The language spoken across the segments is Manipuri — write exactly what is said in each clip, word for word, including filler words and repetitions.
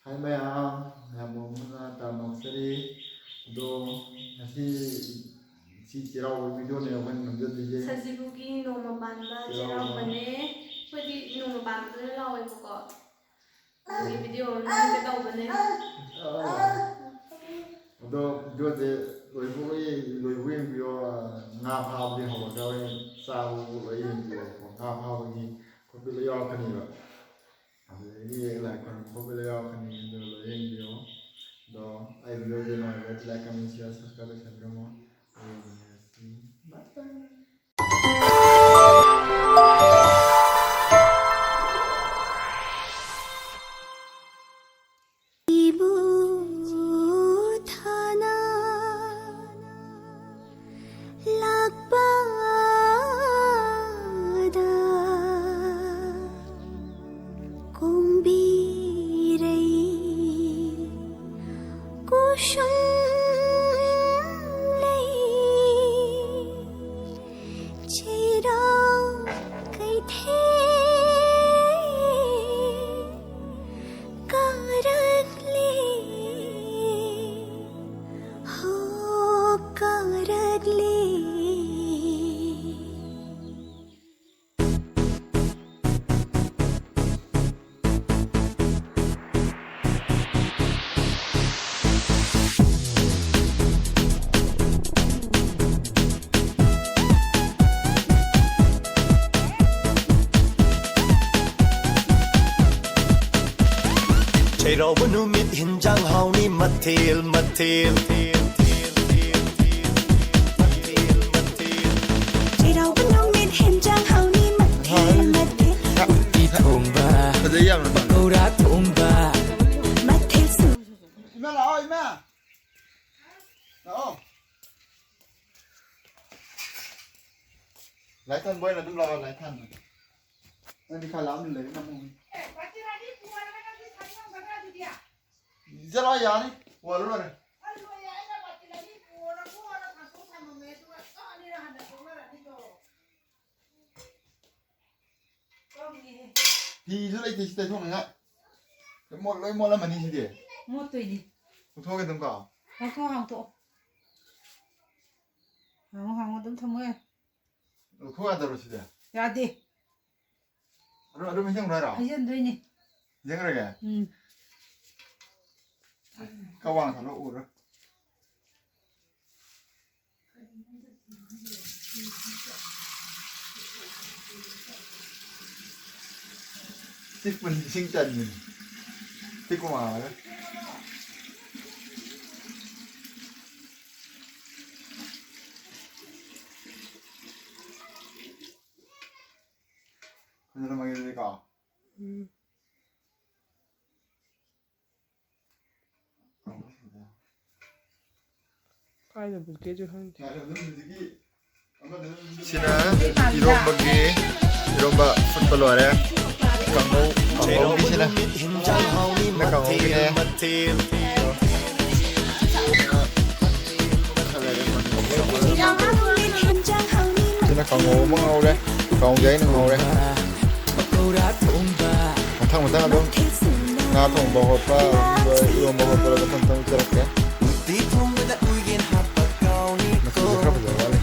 ꯍꯥꯏ ꯃꯌꯥꯝ, ꯃꯌꯥꯝ ꯑꯃꯅ ꯇꯥꯃꯛꯆꯔꯤ꯫ ꯑꯗꯣ ꯉꯁꯤ ꯁꯤ ꯆꯩꯔꯥꯎꯕ ꯚꯤꯗꯤꯑꯣꯅꯦ ꯑꯩꯈꯣꯏꯅ ꯅꯝꯖꯗꯣꯏꯁꯦ꯫ ꯁꯖꯤꯕꯨꯒꯤ ꯅꯣꯡꯃ ꯄꯥꯟꯕ ꯆꯩꯔꯥꯎꯕ꯫ ꯆꯩꯔꯥꯎꯕꯅꯦ꯫ ꯑꯩꯈꯣꯏꯗꯤ ꯅꯣꯡꯃ ꯄꯥꯟꯕꯗꯨꯅ ꯂꯥꯎꯋꯦꯕꯀꯣ꯫ ꯑꯗꯨꯒꯤ ꯚꯤꯗꯤꯑꯣ ꯑꯃ ꯅꯝꯒꯦ ꯇꯧꯕꯅꯦ꯫ ꯑꯗꯣ ꯚꯤꯗꯤꯑꯣꯁꯦ ꯂꯣꯏꯕꯨꯛ ꯂꯣꯏ-, ꯂꯣꯏꯕꯨꯛ ꯌꯦꯡꯕꯤꯌꯣ꯫ ꯉꯥ ꯐꯥꯕꯗꯤ ꯍꯧꯔꯒ ꯍꯣꯔꯦꯟ ꯆꯥꯕꯕꯨ ꯂꯣꯏ ꯌꯦꯡꯕꯤꯌꯣꯀꯣ꯫ ꯉꯥ ꯐꯥꯕꯒꯤ ꯈꯣꯠꯄꯤ ꯂꯣꯏ ꯌꯥꯎꯔꯛꯀꯅꯦꯕ꯫ ꯑꯗꯨꯗꯒꯤ ꯂꯥꯏ ꯈꯨꯔꯨꯝꯕ ꯈꯣꯠꯄ ꯂꯣꯏ ꯌꯥꯎꯔꯛꯀꯅꯤ꯫ ꯑꯗꯨ ꯂꯣꯏ ꯌꯦꯡꯕꯤꯌꯣ꯫ ꯑꯗꯣ ꯑꯩ ꯚꯤꯗꯤꯑꯣꯁꯦ ꯅꯨꯡꯉꯥꯏꯔꯒꯗꯤ like, comment, share, subscribe ꯇꯧꯁꯟꯕꯤꯔꯝꯃꯣ꯫ ꯑꯩ ꯌꯦꯡꯉꯁꯤ꯫ Bye bye꯫ ꯏꯕꯨ ꯊꯥꯅ ꯂꯥꯛꯄꯗ ꯀꯣꯝꯕꯤꯔꯩ ꯀꯨꯁꯨꯝ ꯂꯩ ꯆꯩꯔꯥꯎ ꯀꯩꯊꯦꯜ ꯀꯥꯔꯛꯂꯦ ꯍꯣ ꯀꯥꯔꯛꯂꯦ꯫ ꯆꯩꯔꯥꯎꯕ ꯅꯨꯃꯤꯠ ꯍꯤꯟꯖꯥꯡ ꯍꯥꯎꯅꯤ ꯃꯊꯦꯜ ꯃꯊꯦꯜ꯫ ꯆꯩꯔꯥꯎꯕ ꯅꯨꯃꯤꯠ ꯍꯤꯟꯖꯥꯡ ꯍꯥꯎꯅꯤ ꯃꯊꯦꯜ ꯃꯊꯦꯜ꯫ ꯎꯇꯤ ꯊꯣꯡꯕ, ꯐꯖꯩ ꯌꯥꯝꯅ꯫ ꯄꯀꯧꯔꯥ ꯊꯣꯡꯕ꯫ ꯃꯊꯦꯜ ꯁꯨ- ꯏꯃꯥ ꯂꯥꯛꯑꯣ, ꯏꯃꯥ꯫ ꯂꯥꯛꯑꯣ꯫ ꯂꯥꯏ ꯊꯥꯟꯕ ꯑꯣꯏꯅ ꯑꯗꯨꯝ ꯂꯥꯛꯑꯣ, ꯂꯥꯏ ꯊꯥꯟꯕ꯫ ꯅꯪꯗꯤ ꯈꯔ ꯂꯥꯞꯅ ꯂꯩꯕ ꯉꯝꯃꯣꯏ꯫ ꯆꯠꯂꯣ, ꯌꯥꯅꯤ꯫ ꯄꯨꯍꯜꯂꯨ ꯂꯣꯏꯔꯦ꯫ ꯐꯤꯁꯨ ꯂꯩꯇꯦ ꯁꯤ ꯇꯩꯊꯣꯛꯅꯤꯡꯉꯥꯏ꯫ ꯂꯣꯏ ꯃꯣꯠ-, ꯂꯣꯏ ꯃꯣꯠꯂꯝꯃꯅꯤ ꯁꯤꯗꯤ꯫ ꯃꯣꯠꯇꯣꯏꯅꯤ꯫ ꯂꯧꯊꯣꯛꯑꯒꯦ ꯑꯗꯨꯝ ꯀꯣ꯫ ꯂꯧꯊꯣꯛ, ꯍꯥꯡꯇꯣꯛꯑꯣ꯫ ꯍꯥꯡꯉꯣ, ꯍꯥꯡꯉꯣ, ꯑꯗꯨꯝ ꯊꯝꯃꯣ ꯌꯥꯔꯦ꯫ ꯂꯧꯊꯣꯛ ꯌꯥꯗꯕ꯭ꯔꯣ ꯁꯤꯗꯤ? ꯌꯥꯗꯦ꯫ ꯑꯗꯨ, ꯑꯗꯨꯝ ꯍꯩꯖꯤꯟꯈ꯭ꯔꯣ ꯍꯥꯏꯔꯣ? ꯍꯩꯖꯤꯟꯗꯣꯏꯅꯤ꯫ ꯍꯩꯖꯤꯟꯈ꯭ꯔꯒꯦ? ꯎꯝ꯫ ꯀꯋꯥꯡ ꯊꯥꯡꯒꯠꯂꯛꯎꯔ? ꯁꯤ ꯄꯨꯟꯁꯤ ꯆꯟꯕꯅꯤ꯫ ꯁꯤ ꯀꯨꯃꯥꯔꯒ꯫ ꯈꯨꯟꯗ꯭ꯔꯃꯒꯤꯗꯨꯗꯤꯀꯣ꯫ ꯎꯝ꯫ ꯀꯥꯏꯗ ꯄꯨꯠꯀꯦꯁꯨ ꯈꯪꯗꯦ꯫ ꯁꯤꯅ ꯏꯔꯣꯝꯕꯒꯤ, ꯏꯔꯣꯝꯕ ꯐꯨꯠꯄ ꯂꯣꯏꯔꯦ꯫ ꯀꯥꯡꯍꯧ, ꯀꯥꯡꯍꯧꯒꯤꯁꯤꯅ ꯀꯥꯡꯍꯧꯒꯤꯅꯦ꯫ ꯁꯤꯅ ꯀꯥꯡꯍꯧ ꯑꯃ ꯉꯧꯔꯦ꯫ ꯀꯥꯡꯍꯧꯁꯦ ꯑꯩꯅ ꯉꯧꯔꯦ꯫ ꯃꯊꯪ ꯃꯊꯪ ꯑꯗꯨꯝ ꯉꯥ ꯊꯣꯡꯕ ꯈꯣꯠꯄ, ꯏꯔꯣꯝꯕ ꯈꯣꯠꯄ ꯃꯊꯪ ꯃꯊꯪ ꯆꯠꯂꯛꯀꯦ꯫ ꯃꯆꯨꯁꯦ ꯈꯔ ꯐꯖꯕ ꯋꯥꯠꯂꯤ꯫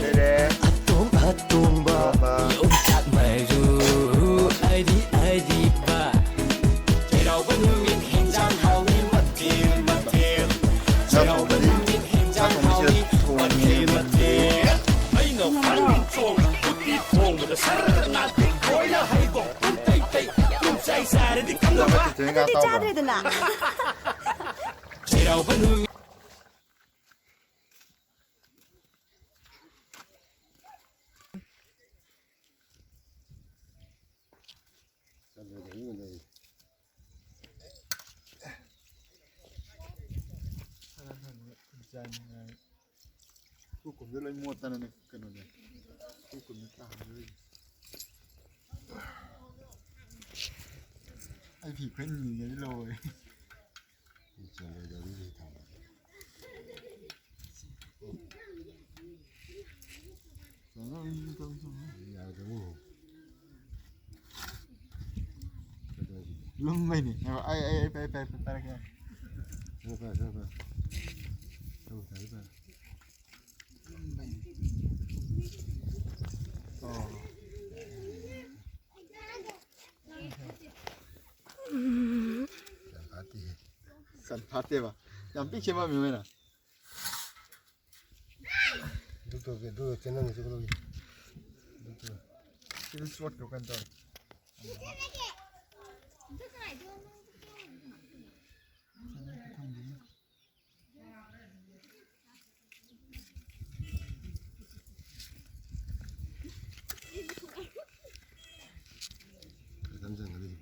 ꯂꯩꯔꯦ꯫ ꯉꯥ ꯊꯣꯡꯕꯗꯤ, ꯉꯥ ꯊꯣꯡꯕꯁꯦ ꯊꯣꯡꯉꯦ꯫ ꯆꯥꯕ ꯆꯤꯆꯦ ꯉꯥ ꯑꯗꯨꯗꯤ ꯇꯥꯎꯕ꯭ꯔꯣ? ꯆꯥꯗ꯭ꯔꯦꯗꯅ꯫ ꯈꯨꯀꯨꯝꯗ ꯂꯣꯏ ꯃꯣꯠꯇꯅꯅꯦ ꯀꯩꯅꯣꯅꯦ꯫ ꯈꯨꯀꯨꯝꯗ ꯇꯥꯍꯟꯗꯣꯏꯅꯦ꯫ ꯑꯩ ꯐꯤ ꯐꯨꯔꯤꯠ ꯅꯤꯒꯗꯤ ꯂꯣꯏꯔꯦ꯫ ꯆꯠꯂꯣꯏꯗꯕꯗꯤ ꯊꯝꯃꯦ꯫ ꯆꯠꯂꯣꯏꯗꯕꯗꯤ ꯇꯧꯁꯅꯨ꯫ ꯌꯥꯗꯕ꯫ ꯂꯨꯝꯕꯩꯅꯦ꯫ ꯑꯩ, ꯑꯩ, ꯑꯩ, ꯑꯩ, ꯑꯩ, ꯑꯩ ꯄꯥꯏꯔꯛꯀꯦ꯫ ꯁꯪꯒꯣꯝ ꯄꯥꯏꯔꯣ, ꯁꯪꯒꯣꯝ ꯄꯥꯏꯔꯣ꯫ ꯁꯪꯒꯣꯝ ꯄꯥꯏꯔꯣ, ꯄꯥꯏꯔꯣ꯫ ꯂꯨꯝꯕꯩꯅꯦ꯫ ꯑꯣ꯫ ꯌꯥꯝ ꯐꯠꯇꯦꯍꯦ꯫ ꯌꯥꯝ ꯐꯠꯇꯦꯕ꯫ ꯌꯥꯝ ꯄꯤꯛ ꯁꯦꯝꯃꯝꯃꯤ ꯃꯣꯏꯅ꯫ ꯑꯗꯨ ꯇꯧꯒꯦ, ꯑꯗꯨ ꯆꯦꯅꯦꯜꯗꯁꯨ ꯀꯩꯅꯣꯒꯤ꯫ ꯑꯗꯨ ꯇꯧ꯫ ꯁꯤꯗ ꯆꯣꯠꯈ꯭ꯔꯣ ꯀꯩꯅꯣ ꯇꯧꯔꯦ꯫ ꯈꯔ ꯆꯪꯁꯤꯟꯒꯗꯣꯏꯅꯤ꯫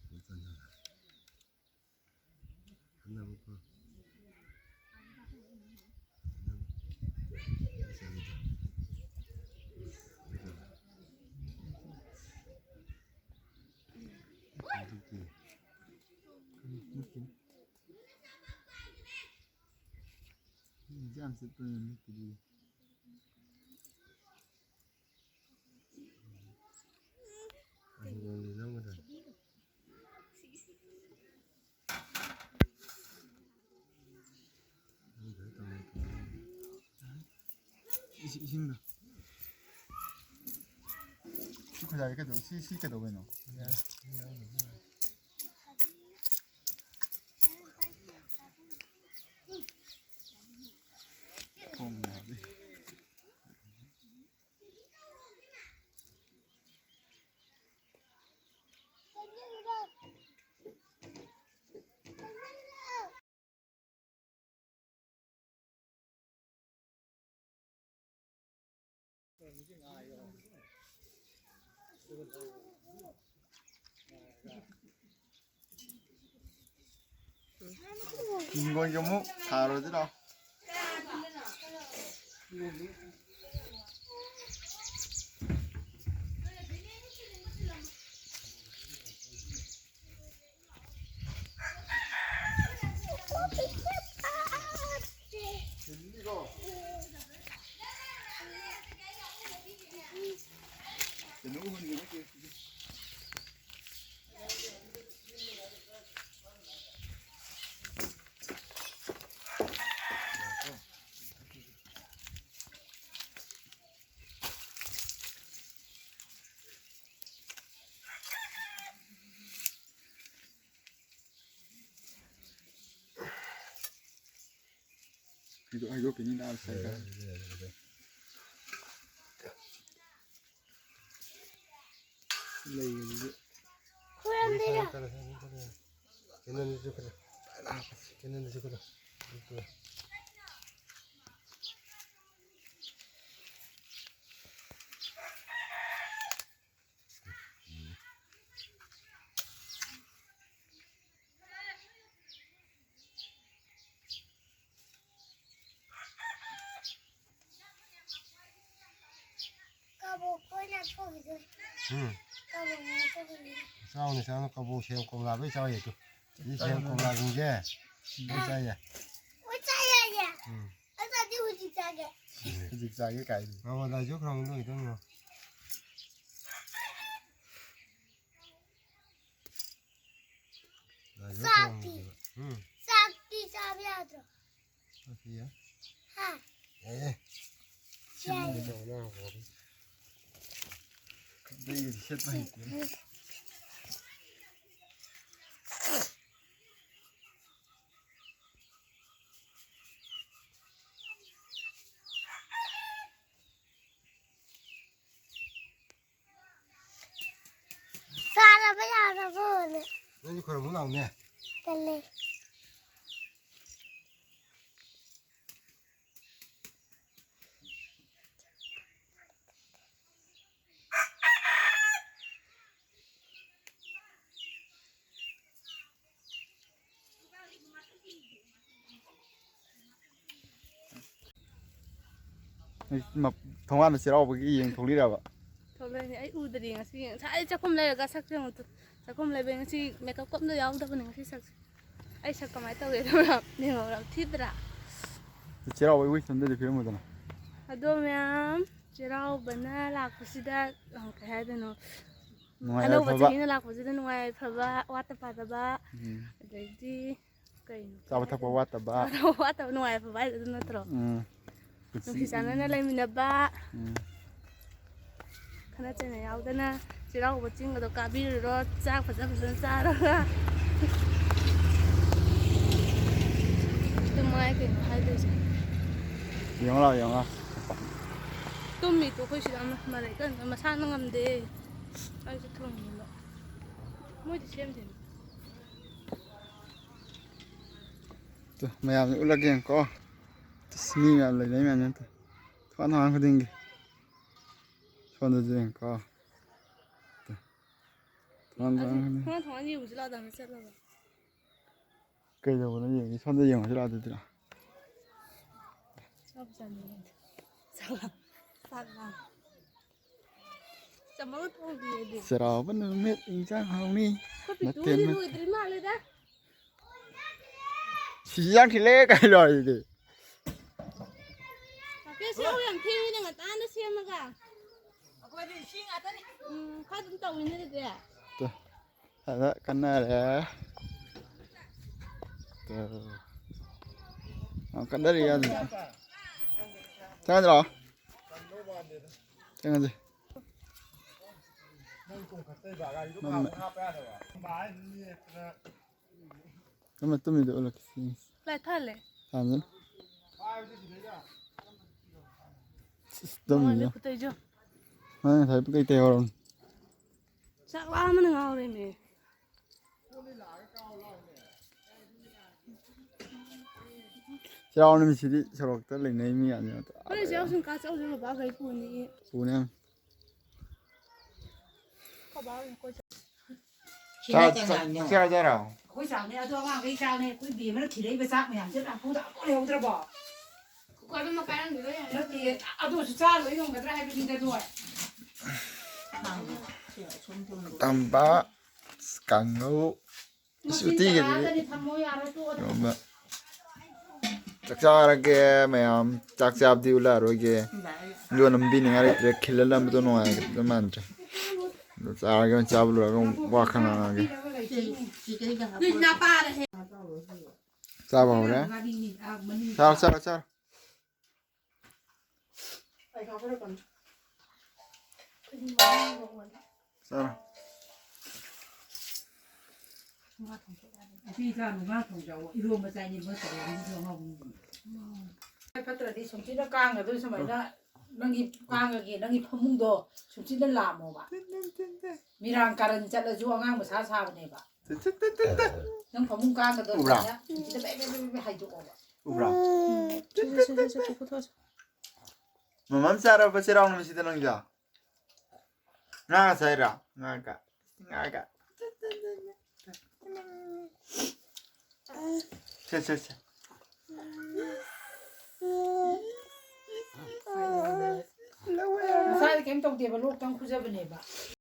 ꯈꯔ ꯆꯪꯁꯤꯟꯒꯗꯣꯏꯅꯤ꯫ ꯈꯟꯅꯕꯀꯣ꯫ ꯌꯥꯝ ꯁꯤꯠꯄꯅꯦ ꯃꯤꯠꯀꯤꯗꯤ꯫ ꯏꯁꯤꯡꯗꯣ꯫ ꯁꯤ ꯈꯨꯖꯥꯏꯁꯦ ꯀꯩꯗꯧ-, ꯁꯤ, ꯁꯤ ꯀꯩꯗꯧꯕꯩꯅꯣ? ꯈꯣꯡ ꯅꯥꯕꯩ꯫ ꯍꯤꯡꯒꯣꯜꯒꯤ ꯑꯃꯨꯛ ꯊꯥꯔꯨꯔꯁꯤ ꯂꯥꯛꯑꯣ꯫ ꯍꯩꯗꯣꯛꯈꯤꯅꯤ ꯅꯥꯕ ꯁꯥꯏꯀꯜ꯫ ꯂꯩꯒꯤꯁꯤꯗꯤ꯫ ꯈꯨꯔꯝꯗꯦꯗ꯫ ꯀꯦꯅꯦꯜꯗꯁꯨ ꯈꯔ, ꯀꯦꯅꯦꯜꯗꯁꯨ ꯈꯔ꯫ ꯀꯕꯣꯛ ꯑꯣꯏꯅ ꯊꯣꯡꯈꯤꯗꯣꯏ꯫ ꯎꯝ꯫ ꯀꯕꯣꯛ ꯑꯣꯏꯅ ꯊꯣꯡꯈꯤꯗꯣꯏ꯫ ꯆꯥꯎꯅ ꯆꯥꯎꯅ ꯀꯕꯣꯛ ꯁꯦꯝ ꯀꯣꯝꯂꯥ ꯂꯣꯏ ꯆꯥꯎ ꯌꯥꯏ ꯇꯨ꯫ ꯁꯤ ꯁꯦꯝ ꯀꯣꯝꯂꯥꯁꯤꯡꯁꯦ ꯂꯣꯏ ꯆꯥ ꯌꯥꯏ꯫ ꯂꯣꯏ ꯆꯥ ꯌꯥꯏꯌꯦ꯫ ꯎꯝ꯫ ꯑꯗꯨꯗꯤ ꯍꯧꯖꯤꯛ ꯆꯥꯒꯦ꯫ ꯍꯧꯖꯤꯛ ꯆꯥꯒꯦ ꯀꯥꯏꯗꯤ꯫ ꯃꯉꯣꯟꯗ ꯑꯩꯁꯨ ꯈꯔ ꯑꯃꯨꯛ ꯂꯣꯏꯗꯧꯅꯤ꯫ ꯆꯥꯛꯇꯤ? ꯎꯝ꯫ ꯆꯥꯛꯇꯤ ꯆꯥꯕ ꯌꯥꯗ꯭ꯔꯣ? ꯆꯥꯛꯇꯤ ꯌꯥꯏ꯫ ꯍꯥ? ꯑꯦ꯫ ꯌꯥꯏ꯫ ꯁꯤꯠꯄ ꯍꯩꯇꯦ꯫ ꯆꯥꯔꯕ ꯌꯥꯔꯕꯣꯅꯦ? ꯅꯪꯁꯨ ꯈꯣꯏꯔꯝꯃꯨ ꯂꯥꯎꯅꯦ꯫ ꯇꯜꯂꯦ꯫ ꯅꯣꯏ ꯃꯞ-, ꯊꯣꯡꯒꯥꯟꯗ ꯆꯩꯔꯥꯎꯕꯒꯤ ꯌꯦꯡ ꯊꯣꯛꯂꯤꯔꯕ? ꯊꯣꯛꯂꯛꯏꯅꯦ꯫ ꯑꯩ ꯎꯗ꯭ꯔꯤ ꯉꯁꯤ꯫ ꯉꯁꯥꯏ ꯆꯥꯛꯈꯨꯝ ꯂꯩꯔꯒ ꯁꯛꯁꯦ ꯑꯃꯨꯛ ꯊꯣ-, ꯆꯥꯛꯈꯨꯝ ꯂꯩꯕꯩ ꯉꯁꯤ ꯃꯦꯀꯞꯀ ꯑꯝꯇ ꯌꯥꯎꯗꯕꯅꯦ ꯉꯁꯤ ꯁꯛꯁꯦ꯫ ꯑꯩ ꯁꯛ ꯀꯃꯥꯏꯅ ꯇꯧꯒꯦ? ꯌꯦꯡꯍꯧꯔꯕ? ꯊꯤꯗ꯭ꯔꯥ? ꯆꯩꯔꯥꯎꯕꯒꯤ wish ꯑꯝꯇꯗꯤ ꯄꯤꯔꯝꯃꯨꯗꯅ꯫ ꯑꯗꯣ ꯃꯌꯥꯝ ꯆꯩꯔꯥꯎꯕꯅ ꯂꯥꯛꯄꯁꯤꯗ, ꯑ, ꯀꯩ ꯍꯥꯏꯗꯣꯏꯅꯣ? ꯅꯨꯡꯉꯥꯏ ꯑꯅꯧꯕ ꯌꯥꯏꯐꯕ꯫ ꯆꯍꯤꯅ ꯂꯥꯛꯄꯁꯤꯗ ꯅꯨꯡꯉꯥꯏ ꯌꯥꯏꯐꯕ, ꯋꯥꯠꯇ ꯄꯥꯗꯕ, ꯎꯝ꯫ ꯑꯗꯩꯗꯤ ꯀꯩꯅꯣ? ꯆꯥꯕ ꯊꯛꯄ ꯋꯥꯠꯇꯕ꯫ ꯆꯥꯕ ꯊꯛꯄ ꯋꯥꯠꯇꯕ, ꯅꯨꯡꯉꯥꯏ ꯌꯥꯏꯐꯕ ꯍꯥꯏꯁꯦ ꯑꯗꯨ ꯅꯠꯇ꯭ꯔꯣ? ꯎꯝ꯫ ꯅꯨꯡꯁꯤ ꯆꯥꯟꯅꯅ ꯂꯩꯃꯤꯟꯅꯕ꯫ ꯎꯝ꯫ ꯈꯠꯅ ꯆꯩꯅ ꯌꯥꯎꯗꯅ ꯆꯩꯔꯥꯎꯕ ꯆꯤꯡꯒꯗꯣ ꯀꯥꯕꯤꯔꯨꯔꯣ, ꯆꯥꯛ ꯐꯖ ꯐꯖꯅ ꯆꯥꯔꯒ꯫ ꯑꯗꯨ ꯃꯉꯥꯏ ꯀꯩꯅꯣ ꯍꯥꯏꯗꯣꯏꯁꯦ꯫ ꯌꯦꯡꯉꯣ ꯂꯥꯎ, ꯌꯦꯡꯉꯣ ꯂꯥꯎ꯫ ꯇꯨꯝꯃꯤꯗꯣ ꯑꯩꯈꯣꯏ ꯁꯤꯗ ꯑꯃ, ꯃꯔꯩ ꯀꯟꯅ, ꯃꯁꯥꯅ ꯉꯝꯗꯦ꯫ ꯑꯩꯁꯨ ꯊꯣꯡꯉꯤꯕ꯫ ꯃꯣꯏꯗꯤ ꯁꯦꯝꯗꯦꯅ꯫ ꯇꯨ, ꯃꯌꯥꯝꯁꯦ ꯎꯠꯂꯛꯀꯦ ꯌꯦꯡꯉꯨꯀꯣ꯫ ꯇꯨ, ꯃꯤ ꯃꯌꯥꯝ ꯂꯩꯅꯩ ꯃꯌꯥꯝꯁꯦ ꯇꯨ꯫ ꯊꯣꯡꯒꯥꯟ ꯊꯣꯡꯒꯥꯟ ꯈꯨꯗꯤꯡꯒꯤ꯫ ꯁꯣꯝꯗꯁꯨ ꯌꯦꯡꯉꯨꯀꯣ꯫ ꯇꯨ꯫ ꯊꯣꯡꯒꯥꯟ ꯑꯗꯨ ꯊꯣꯡꯒꯥꯟ ꯈꯨꯗꯤꯡꯒꯤ꯫ ꯊꯣꯡꯒꯥꯟ ꯊꯣꯡꯒꯥꯟ ꯌꯦꯡꯉꯨꯁꯤ ꯂꯥꯛꯑꯣ, ꯑꯗꯨꯗ ꯆꯠꯂꯒ꯫ ꯀꯩꯗꯧꯕꯅꯣ ꯌꯦꯡꯒꯦ? ꯁꯣꯝꯗ ꯌꯦꯡꯉꯨꯁꯤ ꯂꯥꯛꯑꯣ ꯑꯗꯨꯗꯤ ꯂꯥꯛꯑꯣ꯫ ꯆꯥꯕꯨ ꯆꯥꯅꯤꯡꯉꯦ꯫ ꯆꯥꯛ ꯂꯥꯝ-, ꯆꯥꯛ ꯂꯥꯝ-, ꯆꯥꯃꯜ ꯊꯣꯡꯕꯤꯔꯗꯤ꯫ ꯆꯩꯔꯥꯎꯕ ꯅꯨꯃꯤꯠ ꯏꯟꯖꯥꯡ ꯍꯥꯎꯅꯤ꯫ ꯑꯩꯈꯣꯏ ꯃꯊꯦꯜ ꯄꯤꯇꯨꯗꯤ ꯃꯊꯦꯜ꯫ ꯂꯣꯏꯗ꯭ꯔꯤ ꯃꯥꯜꯂꯦꯗ꯫ ꯁꯤꯁꯤ ꯌꯥꯝ ꯊꯤꯜꯂꯦ ꯀꯥꯏ ꯂꯣꯏꯔꯤꯗꯤ꯫ ꯀꯥꯀꯦ, ꯁꯦꯝꯕ ꯌꯥꯝ ꯊꯦꯡꯉꯤꯅ ꯉꯟꯇꯥꯅ ꯁꯦꯝꯃꯒ꯫ ꯑꯩꯈꯣꯏꯗꯤ ꯏꯁꯤꯡ ꯉꯥꯛꯇꯅꯤ꯫ ꯎꯝ, ꯈꯔ ꯑꯗꯨꯝ ꯇꯧꯋꯤꯅꯦ ꯑꯗꯨꯗꯤ꯫ ꯇꯨ꯫ ꯑꯗ ꯀꯟꯅꯔꯦ꯫ ꯇꯨ꯫ ꯌꯥꯝ ꯀꯟꯅꯔꯤ ꯌꯥꯗ꯭ꯔꯦ꯫ ꯆꯪꯉꯗ꯭ꯔꯣ? ꯆꯪꯉꯁꯤ꯫ ꯃꯝꯃꯦ꯫ ꯃꯝꯃꯦ, ꯇꯨꯝꯃꯤꯗꯣ ꯎꯠꯂꯛꯀꯦ꯫ ꯂꯥꯏꯠ ꯊꯥꯜꯂꯦ꯫ ꯊꯥꯟꯖꯅꯤ꯫ ꯁꯤꯁ, ꯇꯨꯝꯃꯤꯗꯣ꯫ ꯃꯃꯥꯏꯗ ꯈꯨꯠꯇꯩꯁꯨ꯫ ꯅꯪ ꯉꯁꯥꯏ ꯄꯨꯡ ꯀꯩ ꯇꯩ ꯍꯧꯔꯝ? ꯆꯥꯛ ꯂꯥꯝꯕꯅ ꯉꯥꯎꯔꯦꯃꯦ꯫ ꯆꯩꯔꯥꯎ ꯅꯨꯃꯤꯠꯁꯤꯗꯤ ꯁꯣꯔꯣꯛꯇ ꯂꯩꯅꯩ ꯃꯤ ꯌꯥꯝꯅ꯫ ꯍꯣꯔꯦꯟ ꯆꯩꯔꯥꯎ ꯆꯤꯡ ꯀꯥ ꯆꯠꯂꯨꯁꯦ, ꯕꯕꯥꯈꯩ ꯄꯨꯅꯤ꯫ ꯄꯨꯅꯤ꯫ ꯑꯩꯈꯣꯏ ꯕꯥ ꯍꯣꯏ ꯀꯣꯏ ꯆꯠ-, ꯁꯤꯅ ꯆꯥ-, ꯆꯥ-, ꯇꯦꯡꯅꯥꯏꯅꯦ꯫ ꯆꯥ ꯆꯥꯔꯣ? ꯑꯩꯈꯣꯏ ꯆꯥꯛꯅꯦ, ꯑꯗꯣ ꯑꯉꯥꯡꯈꯩ ꯆꯥꯛꯅꯦ꯫ ꯑꯩꯈꯣꯏ ꯕꯦꯝꯃꯅ ꯊꯤꯔꯛꯏꯕ ꯆꯥꯛ ꯃꯌꯥꯝꯁꯦ ꯅꯝꯐꯨꯗ ꯑꯝꯐꯥꯎ ꯂꯩꯍꯧꯗ꯭ꯔꯕꯣ? ꯀꯨꯀꯔꯗꯨꯃ ꯄꯥꯏꯔꯝꯈꯤꯔꯣꯏ ꯌꯥꯔꯦ꯫ ꯅꯠꯇꯦ, ꯑꯗꯨ ꯑꯣꯏꯔꯁꯨ ꯆꯥ ꯂꯣꯏ ꯉꯝꯒꯗ꯭ꯔꯥ ꯍꯥꯏꯕꯅꯤꯗ, ꯑꯗꯣ꯫ ꯇꯝꯕ ꯀꯥꯡꯉꯧ꯫ ꯃꯁꯤꯡ ꯎꯇꯤꯒꯗꯨꯗꯤ ꯇꯔꯥꯗꯅꯤ ꯊꯝꯃꯣ, ꯌꯥꯔꯣꯏ, ꯇꯣꯛꯑꯣ꯫ ꯏꯔꯣꯝꯕ꯫ ꯆꯥꯛ ꯆꯥꯔꯒꯦ ꯃꯌꯥꯝ, ꯆꯥꯛ ꯆꯥꯕꯗꯤ ꯎꯠꯂꯛꯑꯔꯣꯏꯒꯦ꯫ ꯚꯤꯗꯤꯑꯣ ꯅꯝꯕꯤꯅꯤꯡꯉꯥꯏ ꯂꯩꯇ꯭ꯔꯦ, ꯈꯤꯜꯂ ꯅꯝꯕꯗꯣ ꯅꯨꯡꯉꯥꯏꯒꯗꯕ ꯃꯥꯟꯗ꯭ꯔꯦ꯫ ꯑꯗꯣ ꯆꯥꯔꯒꯦ, ꯆꯥꯕ ꯂꯣꯏꯔꯒ ꯑꯃꯨꯛ ꯋꯥ ꯈꯔ ꯉꯥꯡꯉꯒꯦ꯫ ꯆꯥꯕ ꯍꯧꯔꯦ꯫ ꯆꯥꯔꯣ, ꯆꯥꯔꯣ, ꯆꯥꯔꯣ꯫ ꯆꯥꯔꯣ꯫ ꯉꯥ ꯊꯣꯡ ꯆꯥꯔꯣ, ꯉꯥ ꯊꯣꯡ ꯆꯥꯎꯑꯣ꯫ ꯏꯔꯣꯝꯕ ꯆꯥꯅꯤꯡꯕ ꯇꯧꯔꯗꯤ ꯏꯔꯣꯝꯕ ꯑꯃꯨꯛ꯫ ꯐꯠꯇ꯭ꯔꯗꯤ ꯁꯨꯝꯆꯤꯠꯅ ꯀꯥꯡꯒꯗꯣ ꯁꯨꯃꯥꯏꯅ ꯅꯪꯒꯤ ꯀꯥꯡꯒꯒꯤ ꯅꯪꯒꯤ ꯐꯃꯨꯡꯗꯣ ꯁꯨꯝꯆꯤꯠꯅ ꯂꯥꯝꯃꯣꯕ꯫ ꯃꯤꯔꯥꯡ ꯀꯥꯔꯟ ꯆꯠꯂꯁꯨ ꯑꯉꯥꯡ ꯃꯁꯥ ꯁꯥꯕꯅꯦꯕ꯫ ꯅꯪ ꯐꯃꯨꯡ ꯀꯥꯡꯒꯗꯣ ꯎꯕ꯭ꯔꯥ? ꯁꯨꯃꯥꯏꯅ ꯁꯨꯝꯆꯤꯠꯅ ꯕꯦ ꯕꯦ ꯕꯦ ꯕꯦ ꯍꯥꯏꯗꯣꯛꯑꯣꯕ꯫ ꯎꯕ꯭ꯔꯥ? ꯎꯝ, ꯁꯦ, ꯁꯦ, ꯁꯦ, ꯁꯦ, ꯄꯨꯊꯣꯛꯑꯁꯤ꯫ ꯃꯃꯝ ꯆꯥꯔꯕ ꯆꯩꯔꯥꯎ ꯅꯨꯃꯤꯠꯁꯤꯗ ꯅꯪꯁꯨ ꯉꯥꯒ ꯆꯥꯏꯔꯣ? ꯉꯥꯒ ꯉꯥꯒ ꯁꯦ ꯁꯦ ꯁꯦ꯫ ꯃꯁꯥꯗꯤ ꯀꯩꯝ ꯇꯧꯗꯦꯕ, ꯂꯣꯛꯇꯪ ꯈꯨꯖꯕꯅꯦꯕ꯫